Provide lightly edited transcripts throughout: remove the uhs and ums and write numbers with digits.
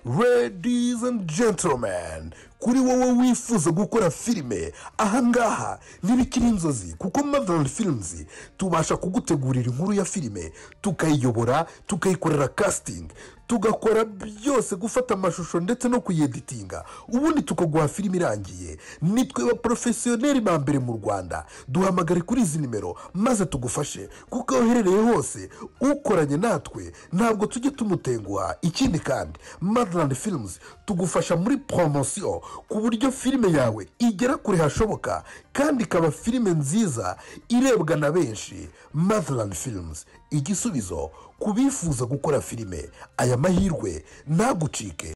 Ladies and gentlemen, kuri wowe wifuza gukora filime, ahangaha ntibikiri inzozi kuko Motherland Films tubasha kugutegurira inkuru ya filime, tukayiyobora, tukayikorera casting, tugakora byose, gufata amashusho ndetse no kuyeditinga, ubundi tukaguha filime irangiye. Nitwe ba professionnel ba mbere mu Rwanda. Duhamagare kuri izi nimero maze tugufashe, kuko aho uherereye hose ukoranye natwe ntabwo tujye tumutenguha. Ikindi kandi Motherland Films tugufasha muri promotion ku buryo filime yawe igera kure hashoboka kandi ikaba filime nziza irebwa na benshi. Motherland Films, igisubizo ku bifuza gukora filime. Aya mahirwe ntagucike.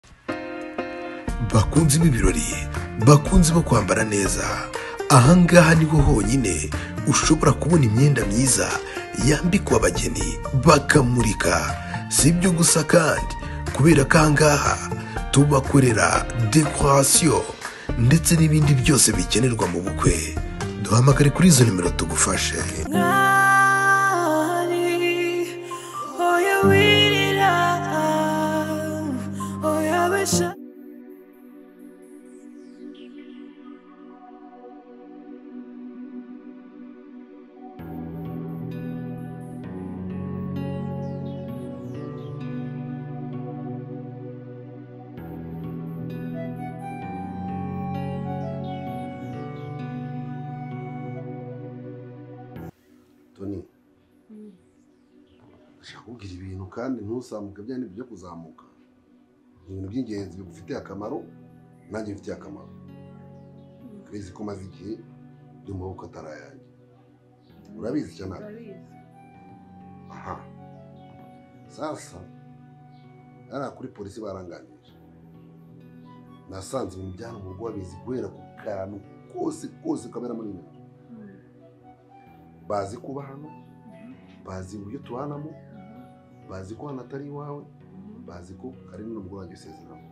Bakunzi b'ibirori, bakunzi bo kwambara neza, ahangaha niho honyine ushobora kubona imyenda myiza yambikwa abageni bakamurika. Si ibyo gusa kandi, kubera ko ahangaha tubakorera decoration ndetse n'ibindi byose bikenerwa mu bukwe. Duhamagare kuri izo nimero tugufashe. Tony, ndashaka kukubwira ibintu kandi ntusamuke bya byo kuzamuka. Ni ibintu by'ingenzi bigufitiye akamaro, nanjye bifitiye akamaro. Urabizi ko maze igihe ndi mu maboko atari ayanjye. Urabizi cyane? Aha. Sasa hariya kuri polisi baranganije, nasanze ibintu byari mu rugo babizi guhera ku kantu kose kose kabera muri ino nzu. Bazi kuba hano, bazi uburyo tubanamo, bazi ko hano atari iwawe, bazi ko ari n'umugore wanjye usezeramo.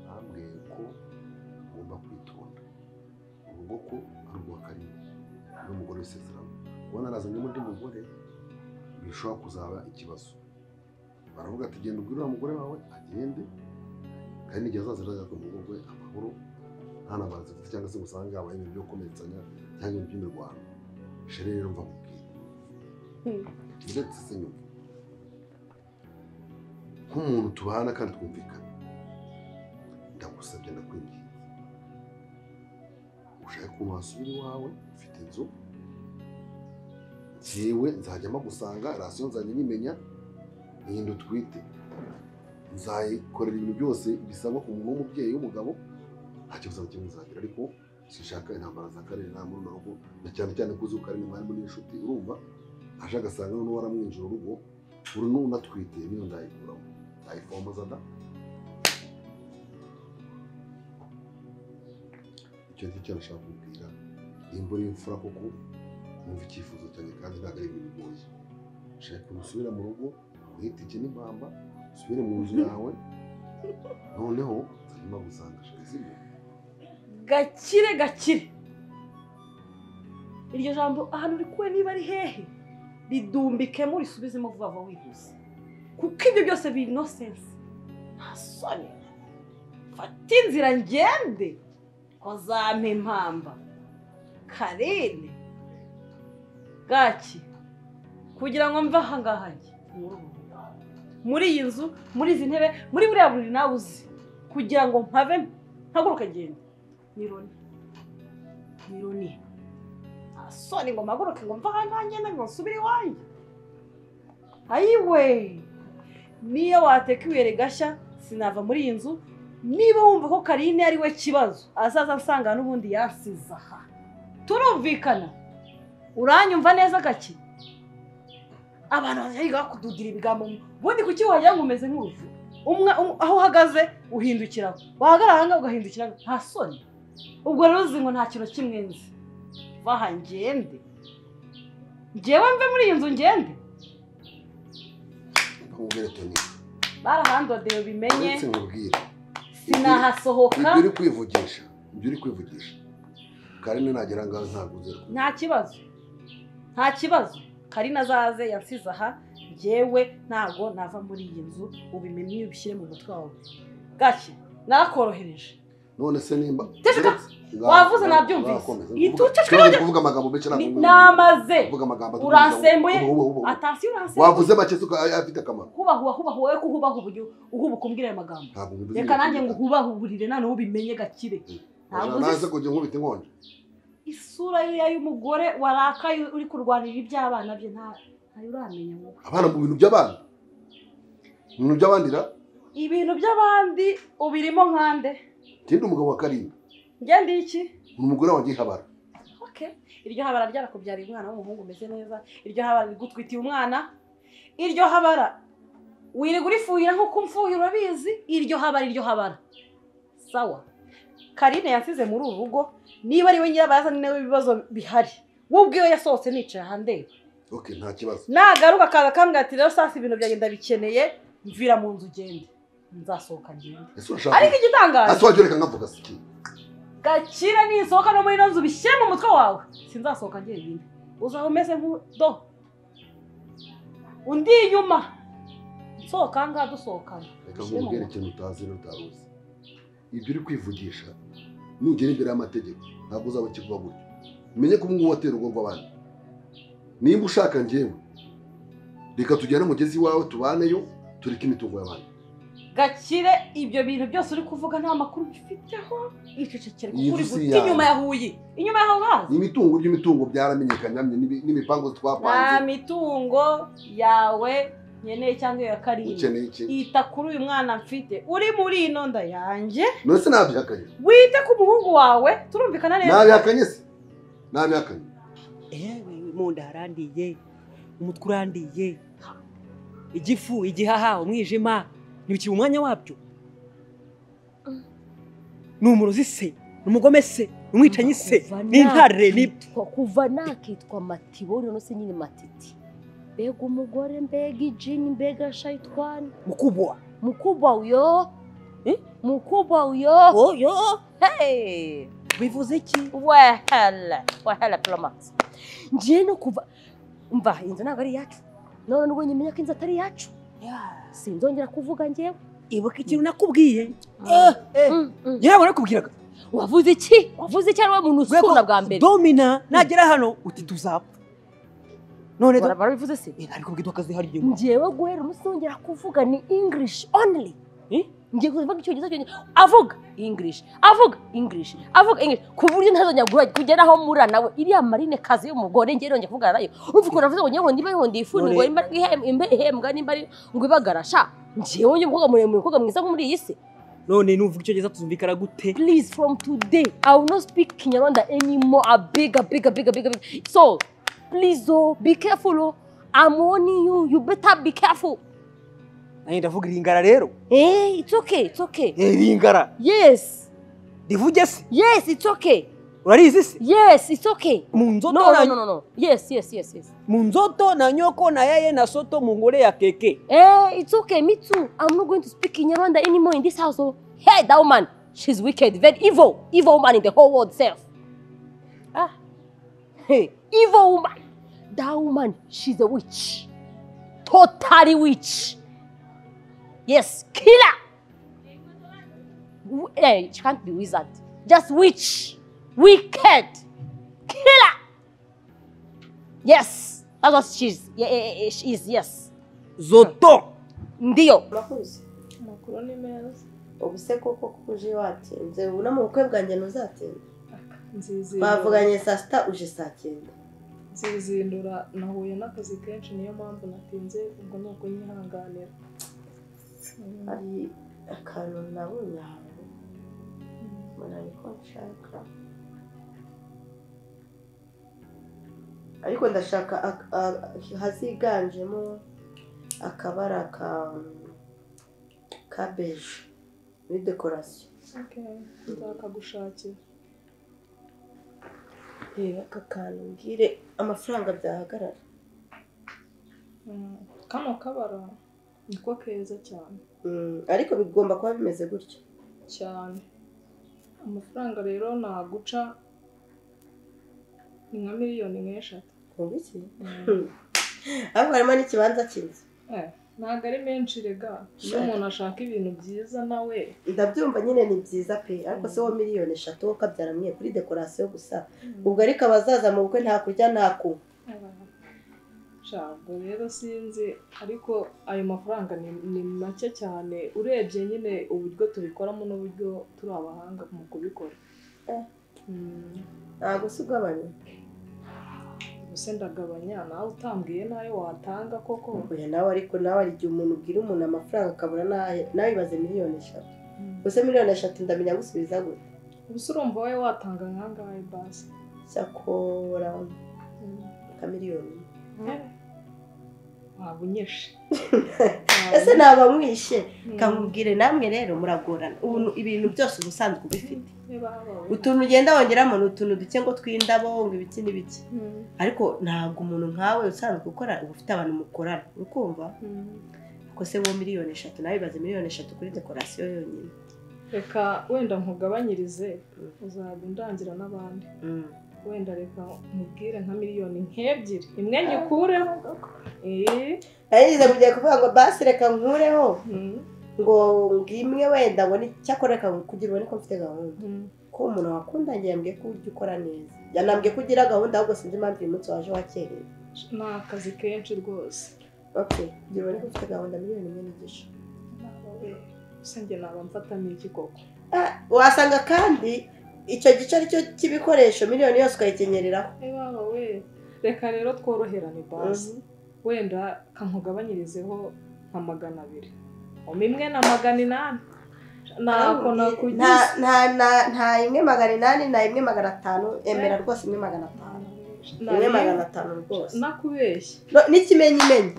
Bambwiye ko ugomba kwitonda, urugo ko ari urwa Karine n'umugore w'isezerano. Kubona narazanyemo undi mugore bishobora kuzaba ikibazo. Baravuga ati genda ubwire uriya mugore wawe agende, kandi n'igihe azaza azajya mu rugo rwe amahoro, nta ntambara zifite cyangwa se ngo usange habaye ibintu byo gukomeretsanya cyangwa ibintu by'imirwano. Shere rero mva mubwire, ndetse se nyuma nk'umuntu tubana kandi twumvikana, ndagusabye ndakwinginze, ushake ukuntu wasubira iwawe, ufite inzu, njyewe nzajya mpagusanga, rasiyo nzajya nyimenya, iyi nda utwite nzayikorera ibintu byose bisabwa ku muntu w'umubyeyi w'umugabo, nta kibazo na kimwe nzagira. Ariko sinshaka intambara za Karine nta muri runo rugo, na cyane cyane ko uzi ko Karine mwari muri inshuti, urumva aje agasanga noneho waramwinjira urugo, uru n'unatwite niyo ndayikuramo ndayifomoza da. Icyo ni cyo nashaka kukubwira, nimba uri imfura koko wumva icyifuzo cyanjye kandi ntabwo ari ibintu bigoye. Shaka ukuntu usubira mu rugo, uhite n'impamba, usubire mu nzu yawe, noneho nzajya gusanga sibyo? Gakire gakire, iryo jambo ahantu urikuwe niba ari hehe ridumbikemo risubizemo vuba vuba wihuse, kuko ibyo byose biri no sense. Nta soni, fata inzira ngende ko zampa impamba. Karine gaki, kugira ngo mve aha ngaha njye muri iyi nzu, muri izi ntebe, muri buriya buriri nawe uzi, kugira ngo mpave mpaguruke ngende. Ni Roni, ni Roni. Nta soni ngo mpaguruke ngo mve aha ngaha ngende ngo nsubire iwanjye. Ayiwe, niyo wateka ibuye rigashya sinava muri iyi nzu. Niba wumva ko Karine ari we kibazo, azaza ansanga n'ubundi yansize aha. Turumvikana? Uranyumva neza gake? Abantu bazayiga bakududira ibigambo, ubundi kuki wagira ngo umeze nk'uruvu? Umwe aho uhagaze uhindukira, wahagarara aha ngaha ugahindukira, nta soni. Ubwo rero uzi ngo nta kintu kimwe nzi. Vaha ngende, njyewe mve muri iyi nzu ngende. Nkubwire Tony, barahandodeye ubimenye, sinahasohoka. Ibyo uri kwivugisha, ibyo uri kwivugisha, Karine nagera ngaho ntabwo uzera. Nta kibazo, nta kibazo. Karine azaze yansize aha, Njyewe ntago nava muri iyi nzu, ubimenye ubishyire mu mutwe wawe. Gake narakorohereje. None se nimba wavuze nabyumvise. Ituceceke kuvuga amagambo menshi namaze. Uransembuye. Attention uransembuye. Wavuze make suka afite akamaro. Kubahuwa kubahuwa we kuhubaha uburyo uhubuka umbwira aya magambo. Reka nanjye ngo hubahuburire none ubimenye Gakire. Ntabwo naze kujya nkubita inkonje. Isura y'umugore warakaye uri kurwanira iby'abana bye ntayo uramenya wowe. Abana mu bintu by'abandi. Mu bintu by'abandira? Ibintu by'abandi ubirimo nkande. Tindi umugabo wa Karine. Ngende iki? Umugore wanjye habara. Okay. Iryo habara ryarakubyariye umwana w'umuhungu umeze neza. Iryo habara rigutwitiye umwana. Iryo habara wirirwa urifuhira nkuko umfuhira urabizi. Iryo habara iryo habara. Sawa. Karine yansize muri uru rugo niba ari we nyirabayazana niwe ibibazo bihari. Wowe ubwiwe yasohotse nicaye ahande. Okay, nta kibazo. Nagaruka kaza kambwira ati rero sasa ibintu byanjye ndabikeneye mvira mu nzu ugende. Nzasohoka ngende. Ariko igitangaje. Ese wajya ureka nkavuga siki? Gakire nisohoka no muri ino nzu bishyire mu mutwe wawe. Sinzasohoka njyenyine. Uzaba umeze nk'udo. Undi inyuma. Nsohoka ngaha dusohokana. Reka nkubwire ikintu utazi n'utaruzi. Ibyo uri kwivugisha nugera imbere y'amategeko ntabwo uzaba ukivuga gutyo. Umenye ko ubungubu watera urugo rw'abandi. Nimba ushaka njyewe reka tujyane umugezi wawe tubaneyo tureke imitungo y'abandi. Gakire ibyo bintu byose uri kuvuga nta makuru bifiteho. Icecekere kuko uri guta inyuma ya Huye. Inyuma ya Huye. Imitungo by'imitungo byaramenyekanye n'imipango twapanze. Nta mitungo yawe nkeneye cyangwa ya Karine. Ita kuri uyu mwana mfite uri muri ino nda yanjye. None se nabyihakanye? Wite ku muhungu wawe turumvikana neza. Nabihakanye se? Nabihakanye. Mu nda harandiye, umutwe urandiye, igifu, igihaha, umwijima. Ntibikiba umwanya wabyo. Ni umurozi se, ni umugome se, ni umwicanyi se, ni intare, ni kuva nakitwa Matibo none se nyine Matiti. Mbega umugore, mbega ijini, mbega shayitwani. Mukubwa. Mukubwa uyo. Mukubwa uyo. Oyo. Hey. Bivuze iki? Wahela, wahela Plomax. Ngiye no kuva mva inzu ntabwo ari iyacu. None nubwo nyimenya ko inzu atari iyacu. Sinzongera kuvuga njyewe. Ibuka ikintu nakubwiye. Yewe nakubwiraga. Wavuze iki? Wavuze iki ari we muntu usura bwa mbere? Domina nagera hano uti tuzapfa. None barabivuze se? Ariko bwitwa kazi hari igihe. Njyewe guhera umusongera kuvuga ni English only. Ngiye kuvuga icyongereza cyonyine. Avuga English, avuga English, avuga English. Ku buryo ntazongera kugera aho mura nawe iriya Marine kazi y'umugore ngiye nongera kuvugana nayo. Urumva ukuntu avuze ngo nyewe ndiba ngo ndifuni ngo imba ihembwa nimba ari ngo ibagara sha. Njyewe njye umukobwa muremure umukobwa mwiza nko muri iyi si. None nuvuga icyongereza tuzumvikana gute? Please from today I will not speak Kinyarwanda anymore. A big a big a big a big. So please oh, be careful oh. I'm warning you, you better be careful. Ndavuga iringara rero. It's okay, it's okay. Iringara. Yes. Ndivuge se? Yes, it's okay. Urarizi se? Yes, it's okay. Munzoto no, na no, no, no. Yes, yes, yes, yes. Munzoto na nyoko na yaye na soto mungore ya keke. It's okay, me too. I'm not going to speak Kinyarwanda anymore in this house. Oh. Hey, that woman, she's wicked, very evil, evil woman in the whole world self. Ah. Hey, evil woman. That woman, she's a witch. Totally witch. Yes, killer. She can't be wizard. Just witch. Wicked. Killer. Yes, that's what she is. Yeah, she is, yes. Zoto. Ndiyo. Amakuru ni meza. Ubuse koko kuje watinze ubona mu bukwe bwanjye ntuzatinda. Bavuganye saa 6 uje saa 9. Nzizindura nahuye n'akazi kenshi niyo mpamvu natinze ubwo nuko nyihanganira. Hari akantu nabonye ahantu mbona niko nshaka ariko ndashaka haziganjemo akabara ka beige muri decoration. Okay, nzakagushakira. Reba aka kantu mbwire amafaranga byahagarara. Kano kabara niko keza cyane. Ariko bigomba kuba bimeze gutya cyane. Amafaranga rero naguca ni nka 3 miliyoni. Ngo iki? Ariko harimo n'ikibanza cy'inzu. Ntabwo ari menshi rega. Iyo umuntu ashaka ibintu byiza nawe. Ndabyumva nyine ni byiza pe, ariko se wo 3 miliyoni wo kabyara mwe kuri decoration gusa. Ubwo ariko abazaza mu bukwe nta kurya nta kunywa. Ntabwo rero sinzi, ariko ayo mafaranga ni make cyane urebye nyine uburyo tubikoramo n'uburyo turi abahanga mu kubikora. Ntabwo si ugabanya. Ubuse ndagabanya nawe utambwiye nayo watanga koko. Oya nawe, ariko nawe hari igihe umuntu ubwira umuntu amafaranga akabura naye, nawe ibaze 3 miliyoni. Ubuse 3 miliyoni ndamenya gusubiza gute? Ubuse urumva wowe watanga nkangahe basi? Cyakora nka miliyoni. Waba unyishe. Ese naba mwishe? Kamubwire namwe rero muragorana. Ubu ibintu byose ubusanzwe ubifite. Utuntu ugenda wongeramo ni utuntu duke ngo tw'indabo ngo ibiki n'ibiki. Ariko ntabwo umuntu nkawe usanzwe ukora uba ufite abantu mukorana, uri kumva? Ko se wo 3 miliyoni, nawe ibaze 3 miliyoni kuri decoration yonyine. Reka wenda nkugabanyirize, uzajya undangira n'abandi. Wenda reka nkubwire nka 2 miliyoni, imwe nyikureho. Nayize kugiye kuvuga ngo basi reka nkureho ngo imwe wenda ngo ni cyakora reka kugira ubone ko mfite gahunda. Ko umuntu wakundanye yambwiye ko ujya ukora neza. Yanambwiye ko ugira gahunda, ahubwo sinzi impamvu uyu munsi waje wakerewe. Ni akazi kenshi rwose. Okay, kugira ubone ko mfite gahunda, 1.5 miliyoni. Gusa njye naba mfatamo iki koko? Wasanga kandi icyo gice aricyo cy'ibikoresho, miliyoni yose ukayikenyereraho. Baba we, reka rero tworoherane basi. Wenda kankugabanyirizeho nka 200, 1,800, ntako nakugize. Nta 1,800 na 1,500, emera rwose 1,500. 1,500 rwose. Nakubeshye. N'ikimenyimenyi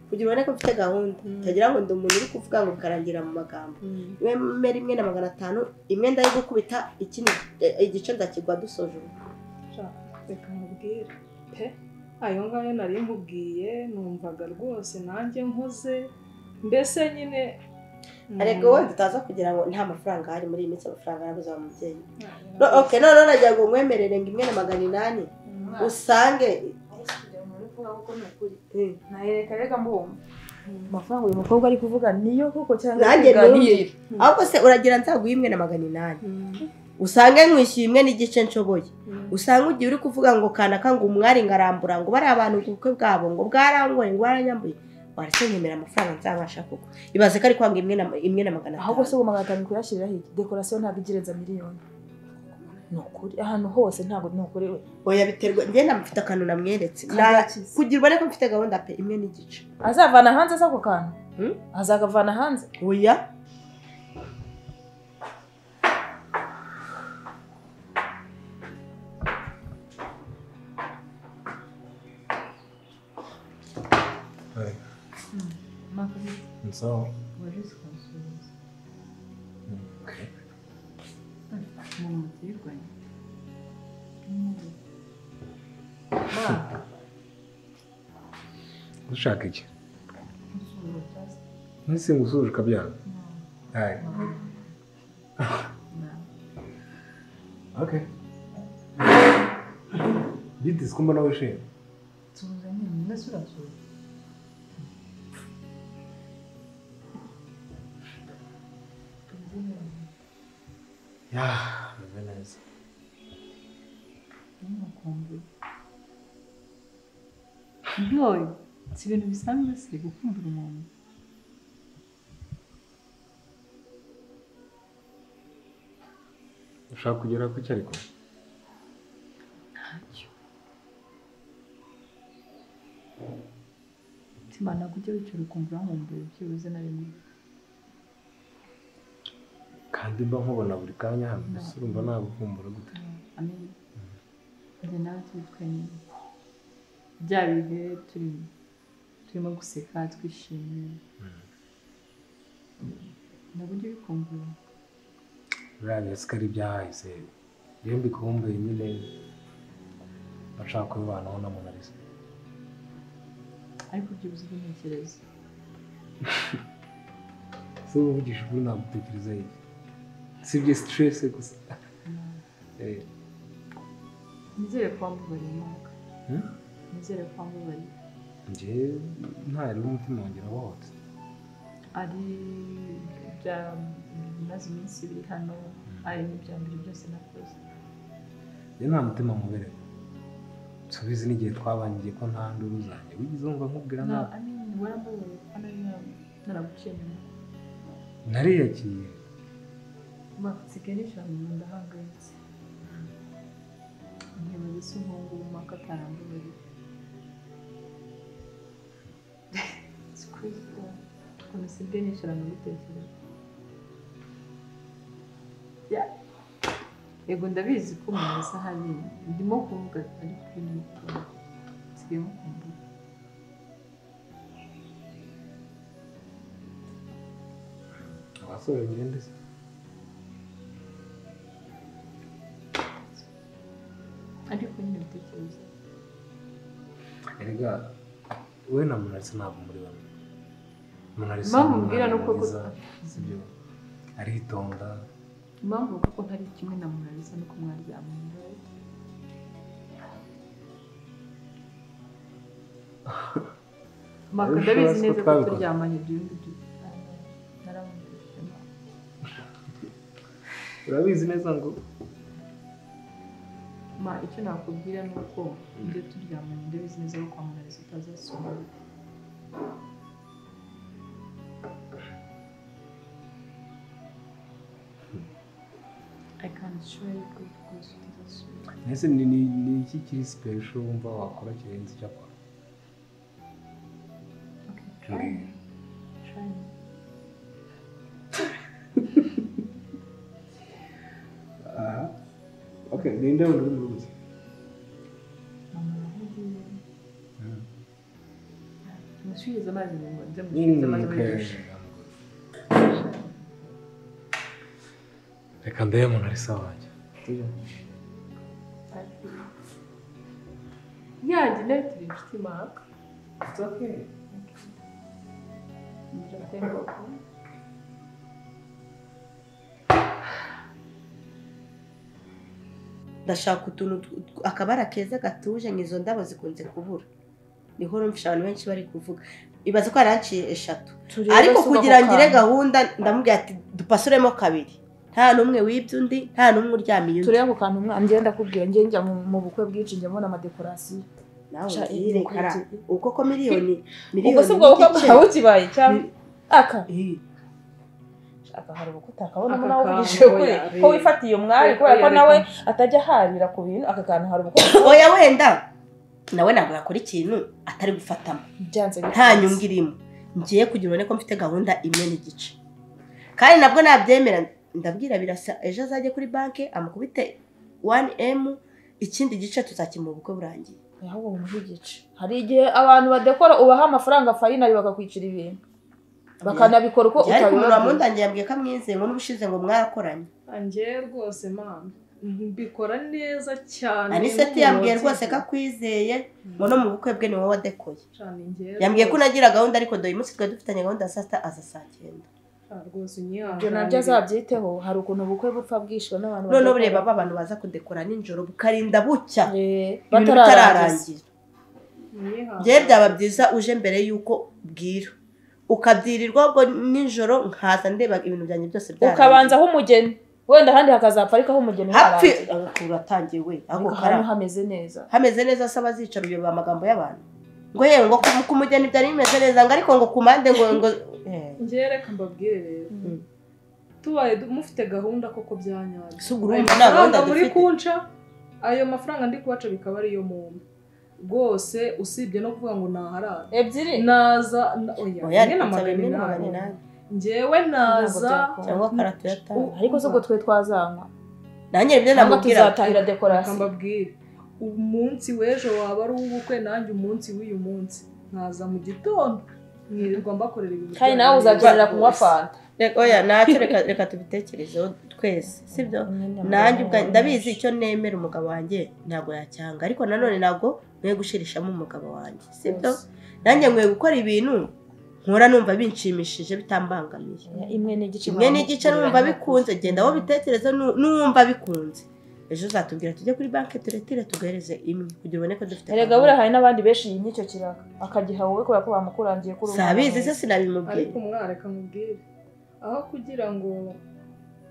kugira ubone ko mfite gahunda, utagira ngo ndi umuntu uri kuvuga ngo bikarangira mu magambo. Imwe 1,500, imwe ndayigukubita, ikindi igice ndakigwa dusoje ubu. Reka nkubwire pe, ayo ngayo nari nkubwiye numvaga rwose nanjye nkoze mbese nyine. Ariko wenda utaza kugira ngo nta mafaranga ahari muri iyi minsi, amafaranga yarabuze wa mubyeyi. Okay, noneho nagira ngo nkwemerere ngo 1,800 usange. Nayereka reka mbumva amafaranga uyu mukobwa ari kuvuga niyo koko cyangwa Nanjye tuganirire. numve. Ahubwo se uragira nzaguha 1,800, usange nkwishyuye 1.5 nshoboye, usanga ugiye uri kuvuga ngo kanaka ngo umwari ngarambura ngo bari abantu ubukwe bwabo ngo bwarangoye ngo baranyambuye, waretse nkemera amafaranga nzabasha koko. Ibaze ko ari kwanga 1,500. Ahubwo se uwo 500 kuyashyiriraho iki? Decoration ntabwo igirenza miliyoni, ni ukuri ahantu hose ntabwo ni ukuri we. Oya, biterwa, njye mfite akantu namweretse. Kangakize. Kugira ubone ko mfite gahunda pe, 1.5. Azavana hanze se ako kantu? Azakavana hanze? Oya. Sawa. Waje ukansuhuza. Umuntu mutirwanye. Ma. Ushaka iki? Nese ngusuhuje ukabyanga? Hai. Okay. Bite se ko mbona wishimye? Tuza nyine, mbese urasuhuza. Ya, meze neza. Ntukumbuye. Ntoye, si ibintu bisanzwe se gukumbura umuntu. Ushaka kugera ku cyo ariko? Ntacyo. Mutima, ntabwo ujya wicara ukumva urankumbuye byibuze na rimwe? Kandi mba nkubona buri kanya hano, ese urumva nagukumbura gute? Amen. Njye nawe turi twenyine. Bya bihe turimo guseka twishimye. Ntabwo ujya ubikumbura? Buriya bihe ko ari ibyahise. Iyo mbikumbuye nyine bashaka kubibanaho na Mona Lisa. Ariko byibuze ujye untekereza. Se uvugisha ukuri nagutekereza iki? Sibye stress gusa. Nizere ko wambabariye, Mark. Hmm? Nizere ko wambabariye. Njye ntari umutima wanjye urabohotse. Ari bya bimaze iminsi biri hano, ari n'ibya mbere byose nakoze. Njye nta mutima mubereka. Subizi n'igihe twabangiye ko nta nduru zanjye wigeze wumva nkubwira nabi. I mean, warambabaye kuko nari naraguciye inyuma. Nariyakiye. Nsigaye nicara mu nda ndahangayitse. Nkibaza se umuhungu w'umwaka atarambabariye. It's crazy though. Ukuntu nsigaye nicara nkabitekereza. Yeah. Yego ndabizi ko umuntu asa ahari, ndimo kuvuga ariko ndimo kuvuga. Nsigaye mukumbura. Abasore ngende se. Ariko nyine bitekereza. Erega we na Monalisa ntabwo muri bamwe. Monalisa Impamvu mbwira ni uko sibyo aritonda. Impamvu kuko ntari kimwe na Monalisa nuko mwaryamanye. Maka ndabizi neza ko turyamanye ibyo ngibyo. Naramubwiye. Urabizi neza ngo Ma icyo nakubwira ni uko ibyo turyamanye ndabizi neza ko kwa Monalisa utazasubira. I can assure you ko rwose utazasubira. Ese ni iki kiri special wumva wakora kirenze icyo akora? Okay, try me. Try me. Aha. Okay, ninde wundi uri mu rugo? Mama arahugiye. Musubize amazi ngo nze musubize amazi muri dushe. Reka ndebe Monalisa wanjye. Yanjye nawe turi inshuti Mark. It's okay. Je t'aime beaucoup. Ndashaka utuntu akabara keza gatuje ngizo ndabo zikunze kubura. Niho numvisha abantu benshi bari kuvuga. Ibaze ko yaranciye 3. Ariko kugira ngire gahunda ndamubwira ati dupasuremo kabiri. Nta numwe wibye undi, nta numwe uryamiye undi. Turebe ako kantu umwana njye ndakubwira njye njya mu bukwe bwinshi njya mbona amadekorasiyo. Nawe urekara uko ko miliyoni ubwo si ubwo bukwe bwawe bukibaye cyangwa aka aka hari ubukwe utakabona nawe uvugishije ukuri ko wifatiye umwari kubera ko nawe atajya aharira ku bintu aka kantu hari ubukwe. Oya wenda nawe ntabwo yakora ikintu atari gufatamo nta nyungu irimo. Ngiye kugira ubone ko mfite gahunda 1.5 kandi nabwo nabyemera ndabwira Birasa ejo azajye kuri banki amukubite 1M ikindi gice tuzakimura ubukwe burangiye. Ahubwo mumuhe igice. Hari igihe abantu badekora ubaha amafaranga fayinali bakakwicira ibintu bakanabikora uko utabibona. Mundangiye yambwiye ko amwizeye ngo n'ubushize ngo mwarakoranye. Anjye rwose mama mbikora neza cyane. Aniseti yambwiye rwose ko akwizeye ngo no mu bukwe bwe ni wowe wadekoye. Yambwiye ko unagira gahunda ariko dore umunsi twari dufitanye gahunda ya saa 6 aza saa 9. Rwose unyihangane. Ibyo nabyo azabyiteho. Hari ukuntu ubukwe bupfa bwishwe n'abantu. Noneho ureba ba bantu baza kudekora nijoro bukarinda bucya bitararangira. Njye byaba byiza uje mbere yuko bwira ukabyirirwa ubwo nijoro nkaza ndeba ibintu byanjye byose byarangiye. Ukabanza aho umugeni wenda ahandi hakazapfa ariko aho umugeni harangiye. Uratangiye we aho kara hameze neza. Hameze neza se abazicara uyoba amagambo y'abantu. Ngo yewe ngo ku mugeni byari bimeze neza ngo ariko ngo kumande ngo ngo Njye reka mbabwire rero. Tubaye mufite gahunda koko byanyabyo. Sugurumva nta gahunda muri dufite. Kunca ayo mafaranga ndi kubaca bikaba ari yo muntu. Rwose usibye no kuvuga ngo naharara. 2 naza oya na 800. Njyewe naza cyangwa karatu ya 5. Ariko se ubwo twe twazanywa. Nanjye ibyo namubwira tuzatahira decoration. Mbabwire umunsi w'ejo waba ari uw'ubukwe nanjye umunsi w'uyu munsi nkaza mu gitondo mwirirwa mbakorera ibintu. Kandi nawe uzakenera kunywa fanta. Oya nacyo reka tubitekerezeho twese sibyo. Nanjye ndabizi icyo nemera umugabo wanjye ntabwo yacyanga ariko nanone ntabwo nkwiye gushirishamo umugabo wanjye sibyo. Nanjye nkwiye gukora ibintu nkora numva binshimishije bitambangamiye. 1.5 1.5 numva bikunze genda aho bitekereza numva bikunze. Ejo uzatubwira tujye kuri banki turetire tuguhereze imwe kugira ubone ko dufite. Erega buriya hari n'abandi benshi yimye icyo kiraka akagiha wowe kubera ko bamukurangiye kuri ubu. Sabizi se sinabimubwiye. Ariko umwareka nkubwire, aho kugira ngo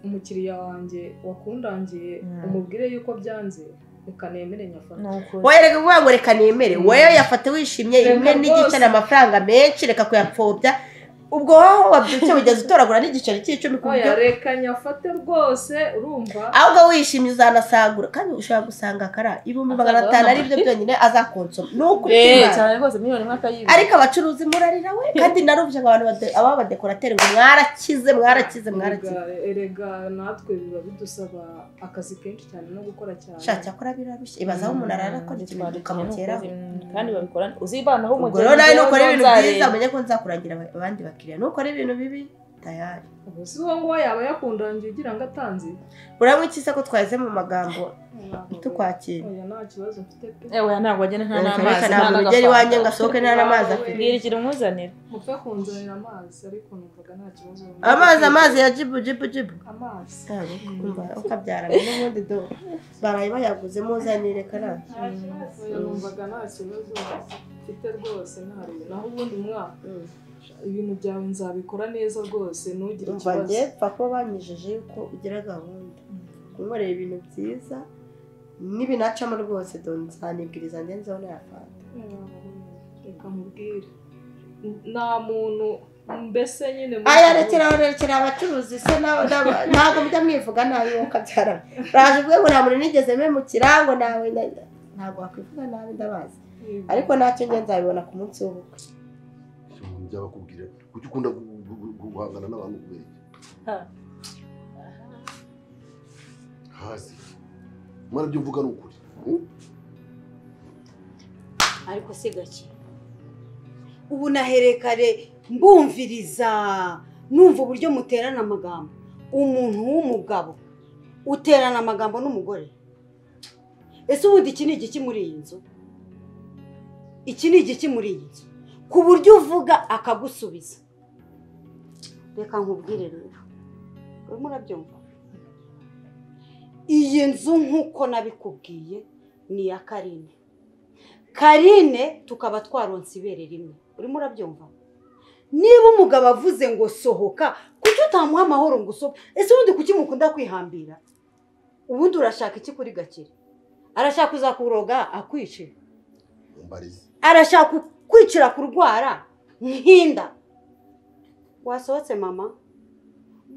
umukiriya wanjye wakundangiye umubwire yuko byanze, reka nemere nyafata. Wowe reka kuvuga ngo reka nemere, wowe yafate wishimye imwe n'igice n'amafaranga menshi, reka kuyapfobya. Ubwo wowe wabyutse wigeze utoragura n'igiceri cy'icumi ku buryo. Oya reka nyafate rwose, urumva. Ahubwo wishimye uzanasagura, kandi ushobora gusanga akara 500,000 ari byo byonyine azakonsoma. Nuko cyane rwose miliyoni imwe akayiba. Ariko abacuruzi murarira we, kandi naruvye ngo abantu aba badekorateri ngo mwarakize mwarakize mwarakize. Erega natwe biba bidusaba akazi kenshi cyane no gukora cyane. Sha cyakora birarushye, ibaza aho umuntu arara akora ikintu ukamukeraho. Kandi babikora uzibanaho umugeni. Ubwo rero nukora ibintu byiza umenye ko nzakurangira abandi bakiriya. Nukora ibintu bibi tayari. Ubu si uwo nguwo yaba yakundangiye ugira ngo atanze. Urabona iki se ko twaheze mu magambo tukwakira? Oya nta kibazo mfite pe. Oya ntabwo agena nta n'amazi. Ntabwo ugera iwanjye ngo asohoke nta n'amazi afite. Mbwira ikintu umuzanira. Mupfe kunzanira amazi ariko numvaga nta kibazo. Amazi amazi ya jibu jibu jibu. Amazi. Ukabyara n'ubundi do. Baraye bayaguze muzanire karara. Oya numvaga nta kibazo mfite rwose ntari. Naho ubundi umwaka ibintu byawe nzabikora neza rwose ntugire ikibazo. Umva njye pfa kuba banyijeje yuko ugira gahunda kunkorera ibintu byiza n'ibinacamo rwose do nzanibwiriza ngenzeho nayafata. Reka nkubwire nta muntu mbese nyine. Aya rekera abacuruzi se ntabwo mujya mwivuga nabi wowe ukabyara. Uraje uvuge ngo nta muntu nigeze mpemukira ngo nawe ntabwo wakwivuga nabi ndabazi, ariko ntacyo njye nzabibona ku munsi w'ubukwe. Byabakubwira kuki ukunda guhangana n'abantu kubera iki? Hasi mara byo mvuga n'ukuri. Ariko se gake ubu naherekare mbumviriza numva uburyo muterana amagambo. Umuntu w'umugabo uterana amagambo n'umugore, ese ubundi iki ni igiki muri iyi nzu? Iki ni igiki muri iyi nzu ku buryo uvuga akagusubiza? Reka nkubwire rero, urimo urabyumva? Iyi nzu nk'uko nabikubwiye ni iya Karine. Karine tukaba twaronse ibere rimwe, urimo urabyumva? Niba umugabo avuze ngo sohoka, kuki utamuha amahoro ngo usohoke? Ese ubundi kuki mukunda kwihambira? Ubundi urashaka iki kuri Gakire? Arashaka kuzakuroga akwice, arashaka kwicira kurwara nkinda. Wasohotse mama.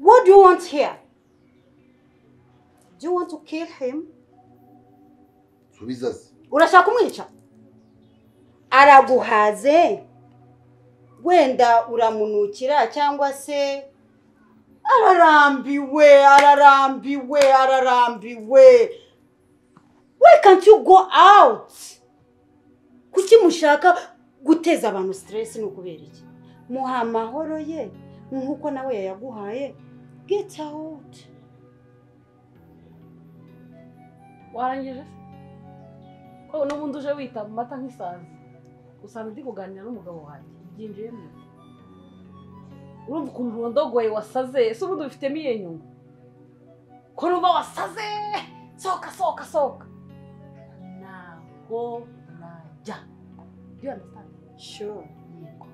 What do you want here? Do you want to kill him? Subiza. Urashaka kumwica? Araguhaze wenda uramunukira cyangwa se ararambiwe ararambiwe ararambiwe. Why can't you go out? Kuki mushaka guteza abantu stress ni ukubera iki? Muha amahoro ye nkuko nawe yayaguhaye. Get out. Warangije se? Ko n'ubundi uje wita mu mata nk'isazi, usanga ndi kuganira n'umugabo wanjye byinjiyemo. Urumva ukuntu urondogoye wasaze, ese ubundi ubifitemo iyihe nyungu? Ko numva wasaze, sohoka sohoka sohoka. Ntago najya. Do you understand? Sure. Yego.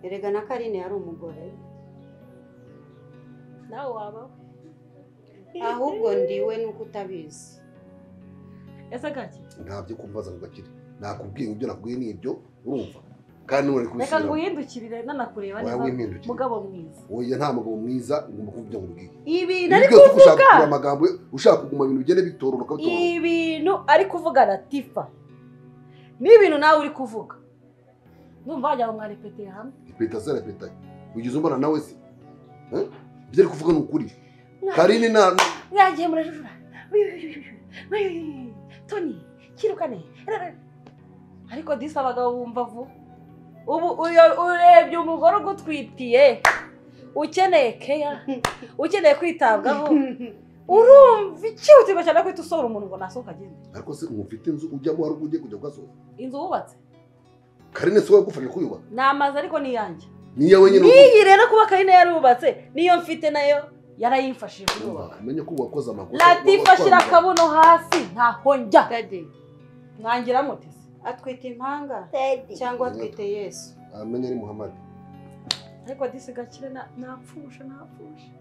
Erega na Karine yari umugore. Nawe waba ahubwo ndiwe nuko utabizi. Ese gake? Ntabyo kumbaza ngo Gakire. Nakubwiye ibyo nakubwiye ni ibyo urumva. Kandi none kubisubira. Reka nguhindukirire nanakureba neza. Mugabo mwiza. Oya nta mugabo mwiza ugomba kuvuga ngo ubwiye. Ibintu ari kuvuga. Amagambo ushaka kuguma ibintu bigende bitororoka bitororoka. Ibintu ari kuvuga Latifa. Ni ibintu nawe uri kuvuga. Ndumva wajya ngo mwarepeteye hamwe. Repeta se repeta. Ugize umbona nawe se. Ibyo ari kuvuga ni ukuri. Karine na mwagiye murajujura. Tony kirukane. Ariko disi abagabo bumva vuba. Ubu urebye umugore ugutwitiye ukeneye keya, ukeneye kwitabwaho, urumva ikihutirwa cyane kwita usohora umuntu ngo nasohoka agende. Ariko se umufite inzu ujyamo wari ugiye kujya ugasohoka? Inzu wubatse? Karine si wowe wagufashije kuyubaka? Ni amazu ariko ni iyanjye. Ni iyawe nyine. N'iyi rero kuba Karine yarubatse niyo mfite nayo Yarayimfashije kuyubaka. Umenye ko wakoze amakosa. Latifa shyira akabuno hasi ntaho njya. Mwangira mute se? Atwite impanga cyangwa atwite Yesu? Amenye ari Muhammad. Ariko disi Gakire napfusha.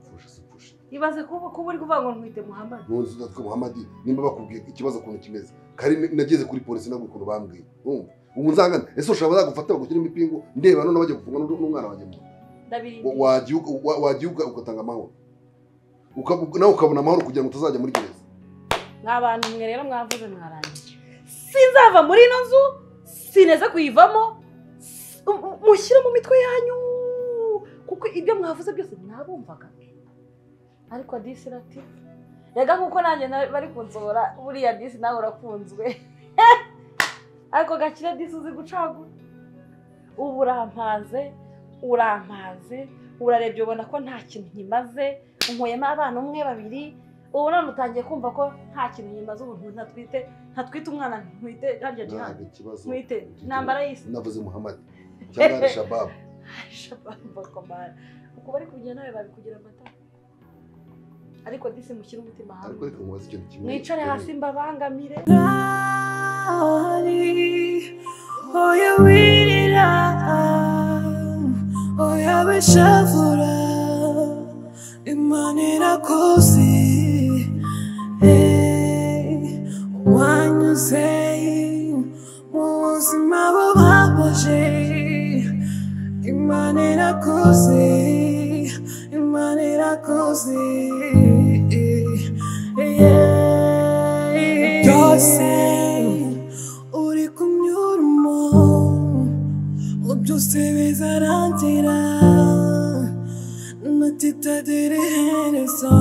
Pfusha si pfusha. Ibaze kuba uri kuvuga ngo ntwite Muhammad. Nunzi ndatwe Muhammad nimba bakubwiye ikibazo kuntu kimeze. Kari nageze kuri polisi nabwo ukuntu bambwiye. Urumva? Ubu nzangana ese ushobora bazagufata bagushyira imipingo ndeba none bajya gufunga n'umwana wanjye mu. Wagiye ugatanga amahoro. Nawe ukabona amahoro kugira ngo utazajya muri gereza. Mwabantu mwe rero mwavuze mwarangije. Sinzava muri ino nzu, sineze kuyivamo, mushyire mu mitwe yanyu kuko ibyo mwavuze byose nabumvaga. Ariko disi Latifa, rega nkuko nanjye bari kunsohora buriya disi nawe urakunzwe. Ariko Gakire disi uzi gucagura. Ubu urampaze, urarebye ubona ko nta kintu nkimaze, unkoyemo abana umwe babiri, ubu none utangiye kumva ko nta kintu nkimaze, ubu ntatwite umwana ntwite harya jihad. Ntwite intambara y'isi. Navuze Muhammad cyangwa Al-Shabaab. Al-Shabaab bakomara. Uko bari kugenda nawe babikugira amata. Ariko disi mushyire umutima hamwe. Ariko reka mubaze ikintu kimwe. Mwicare hasi mbabangamire. Oya wirira, oya bishavura, Imana irakuzi, wanyuze mu buzima bubabaje, Imana irakuzi, Imana irakuzi, byose uri kunyuramo, byose bizarangira, natitagira iherezo.